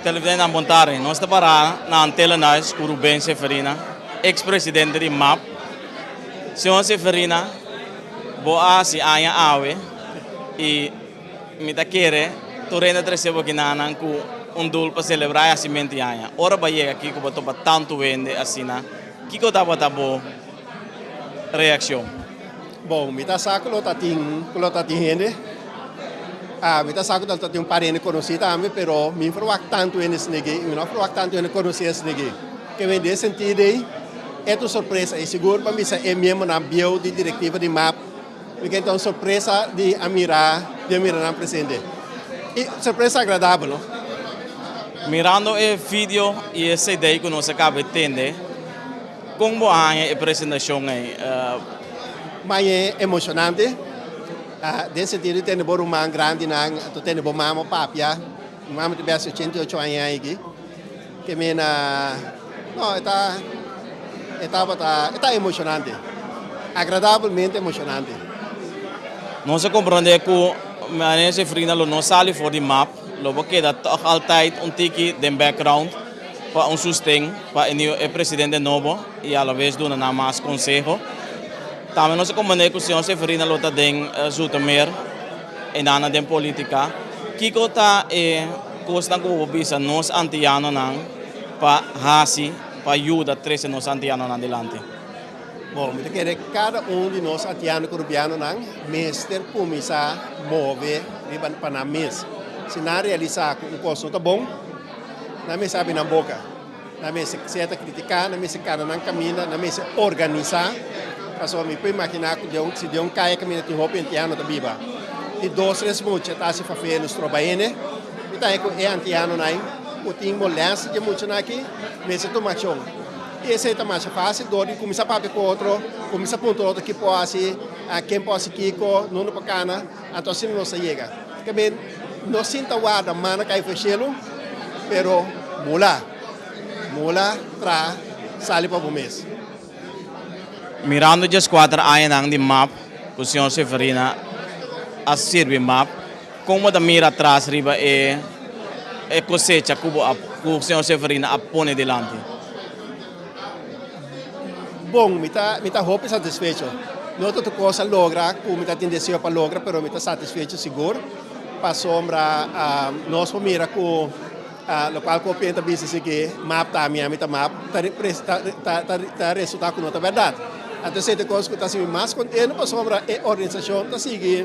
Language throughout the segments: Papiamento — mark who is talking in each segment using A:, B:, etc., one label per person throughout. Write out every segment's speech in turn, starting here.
A: Televidentenan bon tardi. Nos ta para na Antelenhuis ku Ruben Seferina, eks presidente di map. Señor Seferina, bo a hasi aña awe i mi ta kere tur hende a trese bo kinanan ku un dul pa selebrá e hasimentu di aña. Ora bo a yega aki ku bo a topa tantu hende asina, kiko tabata bo reakshon?
B: Bon, mi ta sa ku lo ta tin, ku lo ta tin hende. Ah, mi ta sa ku lo ta tin un par hende konosí tambe, pero mi no ferwagt tantu hende esnegi, mi no ferwagt tantu hende konosí esnegi. Ke men den e sentido ei, e ta un sorpresa i sigur pa bisa e miembronan bieu di direktiva di map, mi ke ta un sorpresa di a mira, di a mira nan presente. I sorpresa agradabel, no?
A: Mirando e video i e CD ku nos a kaba e tende, Kon bo a haña e presentashon ei?
B: Maña emoshonante, den sentido di tende bo ruman grandinan, anto tende bo mama papia. Mi mama ta bes 88 aña aki. Ke mena, no, e ta, e tabata, e ta emoshonante. Agradabelmente emoshonante.
A: Nos a komprondé ku Maria Seferina lo no sali for di map, lo bo keda tòg altyd un tiki den background. Pa un susten pa e new e presidente nobo y a la vez duna nan mas conseho. Tambe nos a comprende cu señor Seferina lo ta den Zoetermeer y nan na den politica. Kico ta e cosnan cu bo por bisa nos Antiyanonan pa haci pa yuda trece nos Antiyanonan dilanti?
B: Bon, mi ta kere kada un di nos Antiano ku Rubianonan mester kuminsá move riba pa nan mes. Si nan realisá ku un kos no ta bon, nan mester habri nan boka. Nan mester sea ta kritiká, nan mester kana nan kaminda, nan mester organisá. Pasobra mi por imaginá ku den un si den un kaya kaminda tin hopi antiano ta biba i dos tres mucha ta hasi fafel stroba hende, mi ta haña ku e antianonan ku tin molèstia di e muchanan aki mester tuma akshon. I esei ta masha fásil dor di kuminsá papia ku otro, kuminsá puntra otro ki por hasi, ken por hasi kiko, nunde por kana, anto asina nos ta yega. Tamen no sinta warda mana kai for shelu, pero mula, mula, traha, sali pa bo mes.
A: Mirando dieskuater añanan di map ku señor Seferina a sirbi map, kon bo ta mira atras riba e e kosecha ku bo a ku señor Seferina a pone dilanti?
B: Bon, mi ta mi ta hopi satisfecho. No ta tur kos a logra ku mi ta tin deseo pa logra, pero mi ta satisfecho sigur pasobra nos por mira ku lokual ku hopi hende ta bisa si ke map ta ami, ami ta map, ta ta ta resulta ku no ta bèrdat. Anto esei ta e kos ku ta hasi mi mas kontento pasobra e organisashon ta sigui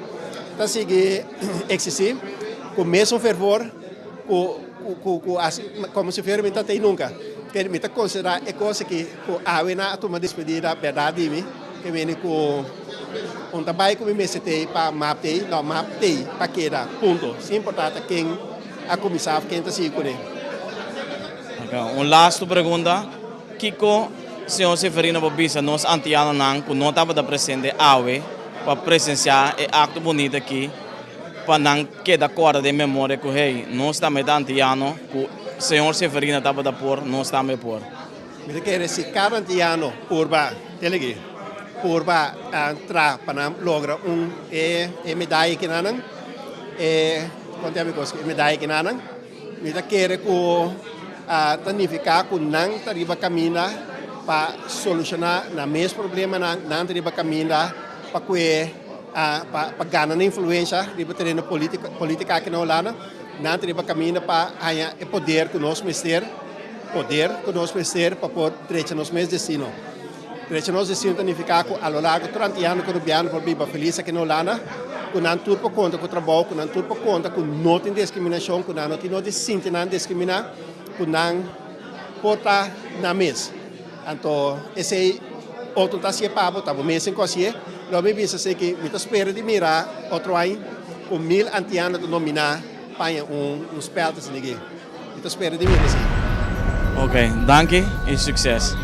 B: ta sigui eksistí ku mesun fervor ku ku ku hasi komo si fuera mi ta tei nunka. Pero mi ta konsiderá e kos aki ku awe nan a tuma despedida bèrdat di mi ke bini ku un ta bai ku mi mester tei pa map tei, no map tei pa keda punto sin importá ta ken a kuminsá òf ken ta sigui kuné.
A: Un lastu pregunta, kiko señor Seferino por bisa nos antianonan ku no tabata presente awe pa presensiá e akto bunita aki pa nan keda kòrda den memoria ku hey, nos tambe ta antiano, ku señor Seferina tabata por, nos tambe por.
B: Mi ta kere si kada antiano purba, tende aki, purba tra pa nan logra un e e medaya kinanan, e kon ta yama e kos e medaya kinanan, mi ta kere ku ta nifiká ku nan ta riba kaminda pa solushoná nan mes problemanan, nan ta riba kaminda pa kue pa gana nan influensha riba tereno politica aki na Hulanda, nan ta riba kaminda pa haña e poder ku nos mester, poder ku nos mester pa por drecha nos mes destino. Drecha nos destino ta nifiká ku a lo largo tur antiano ku rubiano por biba felis aki na Hulanda, ku nan tur por konta ku trabou, ku nan tur por konta ku no tin diskriminashon, ku nan no tin nodi sinti nan diskriminá, ku nan por ta nan mes. Anto esei otro ta hacié pa bo, ta bo mes tin cu hacié. Lo mi bisa si ki mi ta spera di mira otro aña cu mil antiano ta nomina pa haña un spel ta sinigi. Mi ta spera di mira esei.
A: Ok, danki y succes.